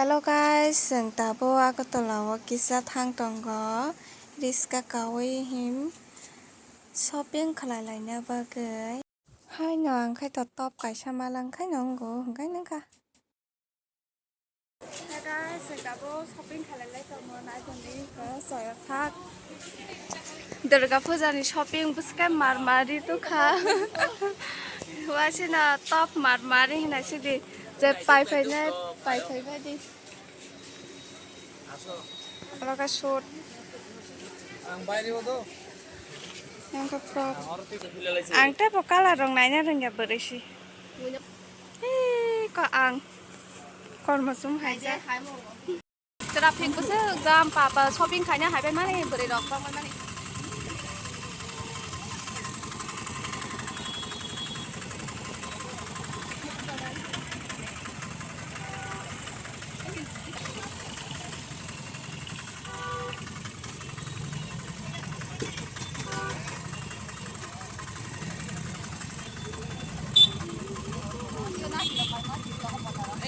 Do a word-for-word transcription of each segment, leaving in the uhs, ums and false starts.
Hello guys, chwng tabuk Agartala o kisa thang tongo, riska kawi him shopping khlai laina bagwi. Haino ang khai to top kaisa malang khai no wngo hwnkhe nangkha. Hey guys, chwng tabuk shopping khlai lai tongo, naitongdi, o soya sak. Durga Puja ni shopping bwswk khe mar mari tukha. Wasina top mar mari hwnwi sidi. Je pai phainai, pai phaibai di. Oro khe suit. Ang khe frock. Ang tei bo colour rok naina rwngya bwrwi si. Hei, ko ang kormo chum hai jak. Traffic bwswk jam, papa shopping khaina haibai mani bwrwi rok bangbai mani.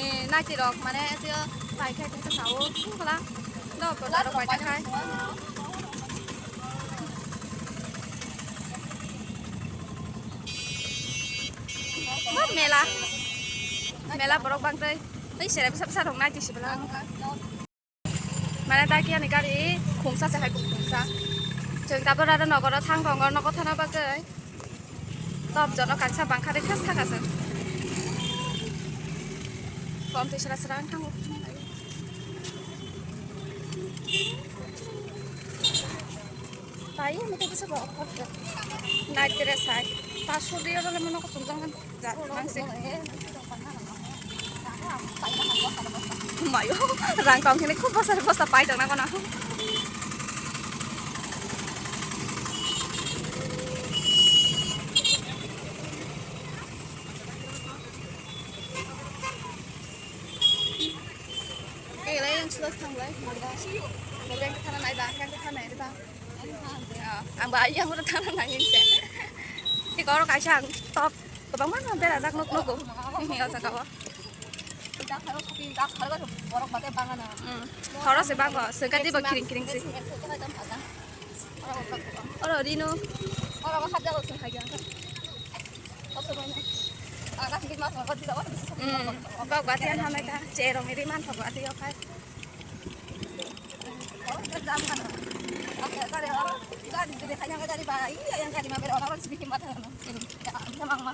Eh, naiti rok mane tio pai khai tongsa sao, sung kala. Do, ko daro pai khai. Bo mela. Mela borok bang tei. Tei sere bwsa bwsa rok nai tisi bwla. Mane ta kiyani gari khungsa se hai khungsa. Chwng tabuk rada nogoro thang tongo nogo thana bagwi. Top jono kaisa bangkha de khas thaka se. Kom tei sra sra wng thango. Pai, mete bisa bawa kotor. Nai tere sai. Paso dia bale mano ko tunjang kan. Ja, nang se. Mayo, rang kong kene khub bosa bosa pai tong na kono. Kailaiyang silo thanglai, murga. Murga yang kethana nai ba, yang kethana nai ba. Ah, ang ba yang udah thana nai ini. Di koro kaisa ang top, kebang mana berajak nuk nuk. Ini ya sakawa. Hmm. Horo se bango, sengkati ba kiring kiring se. Oro rino. Hmm. Bak bati an hamai ta, cherong iri man thok bati okai.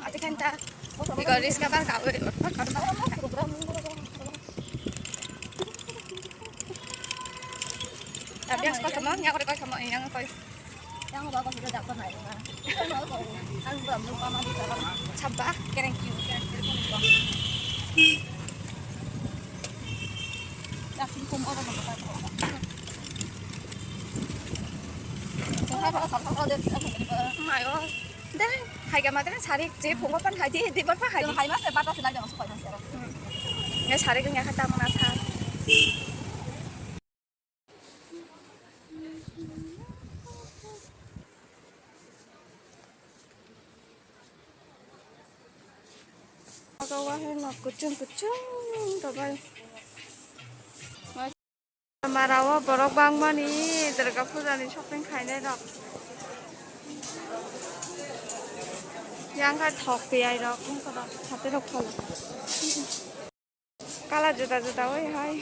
Ati kan ta, igo riska bar kawe. Tapi yang suka kemang, yang kau kemang, yang kau. Yang bapak sudah dapat naik. Kan belum lupa mandi dalam. Sabah, kereng kiu. Yang hukum orang dapat. Mayo. Deh, hai gama deh, sari je phungo pan hai di, di pan pan hai di. Hai mas, batas lagi masuk hai mas. Ya sari geng ya kata mana sar. Aga wahai nok kuchung kuchung tobai. Mara o borok bangmani Durga Puja ni shopping khainai rok. Yang kha thok piyai rok, yang kha thate rok khalo. Kala juda juda oi hai.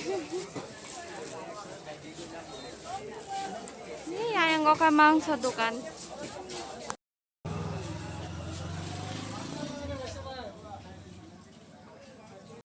Ni ayang o kha mangso dukan.